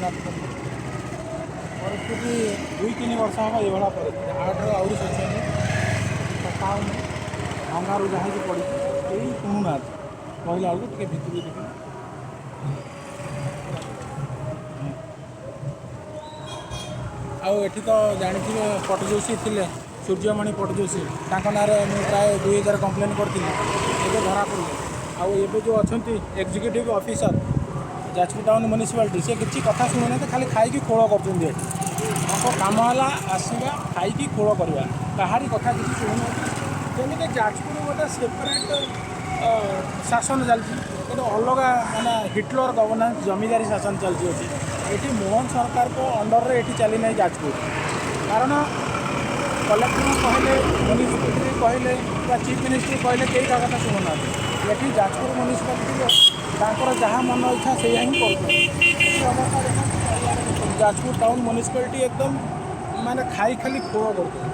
ଜଗନ୍ନାଥ ମନ୍ଦିର। ପରିସ୍ଥିତି 2-3 ବର୍ଷ ହେବ ଏଇଭଳିଆ ପରିସ୍ଥିତି। ଆଠରୁ ଆହୁରି ଶୋଚନୀୟ। ସଫା ହେଉନି, ଭଙ୍ଗାରୁଜା ହେଇକି ପଡ଼ିଛି। କେହି ଶୁଣୁନାହାନ୍ତି କହିଲା ବେଳକୁ। ଟିକେ ଭିତରକୁ ଦେଖିବେ। ଆଉ ଏଠି ତ ଜାଣିଥିବେ, ପଟ୍ଟଯୋଶୀ ଥିଲେ, ସୂର୍ଯ୍ୟମଣି ପଟ୍ଟଯୋଶୀ, ତାଙ୍କ ନାଁରେ ମୁଁ ପ୍ରାୟ 2000 କମ୍ପ୍ଲେନ୍ କରିଥିଲି। ଏବେ ଧରା ପଡ଼ିଲେ। ଆଉ ଏବେ ଯେଉଁ ଅଛନ୍ତି executive officer Jajpur town municipality, ସେ କିଛି କଥା ଶୁଣୁନାହାନ୍ତି। ଖାଲି ଖାଇକି ଖୋଳ କରୁଛନ୍ତି ଏଠି। ତାଙ୍କ କାମ ହେଲା ଆସିବା, ଖାଇକି ଖୋଳ କରିବା। କାହାରି କଥା କିଛି ଶୁଣୁନାହାନ୍ତି। ଯେମିତି ଯାଜପୁର ଗୋଟେ ସେପାରେଟ୍ ଶାସନ ଚାଲିଛି, ଗୋଟେ ଅଲଗା ମାନେ ହିଟଲର ଗଭର୍ଣ୍ଣାନ୍ସ, ଜମିଦାରୀ ଶାସନ ଚାଲିଛି ଏଠି। ଏଠି ମୋହନ ସରକାରଙ୍କ ଅଣ୍ଡରରେ ଏଠି ଚାଲିନାହିଁ ଯାଜପୁର। କାରଣ କଲେକ୍ଟରଙ୍କୁ କହିଲେ, ମ୍ୟୁନିସିପାଲିଟି କହିଲେ ବା ଚିଫ୍ ମିନିଷ୍ଟର କହିଲେ, କେହି କାହା କଥା ଶୁଣୁନାହାନ୍ତି। ଏଠି ଯାଜପୁର ମ୍ୟୁନିସିପାଲିଟିରେ ତାଙ୍କର ଯାହା ମନ ଇଚ୍ଛା ସେଇଆ ହିଁ କରୁଛନ୍ତି। ଏଠି ଅବସ୍ଥା ଦେଖନ୍ତୁ ଚାରିଆଡ଼େ ଦେଖନ୍ତୁ। ଯାଜପୁର ଟାଉନ୍ ମ୍ୟୁନିସିପାଲିଟି ଏକଦମ ମାନେ ଖାଇ ଖାଲି ଖୋଳ କରୁଛନ୍ତି।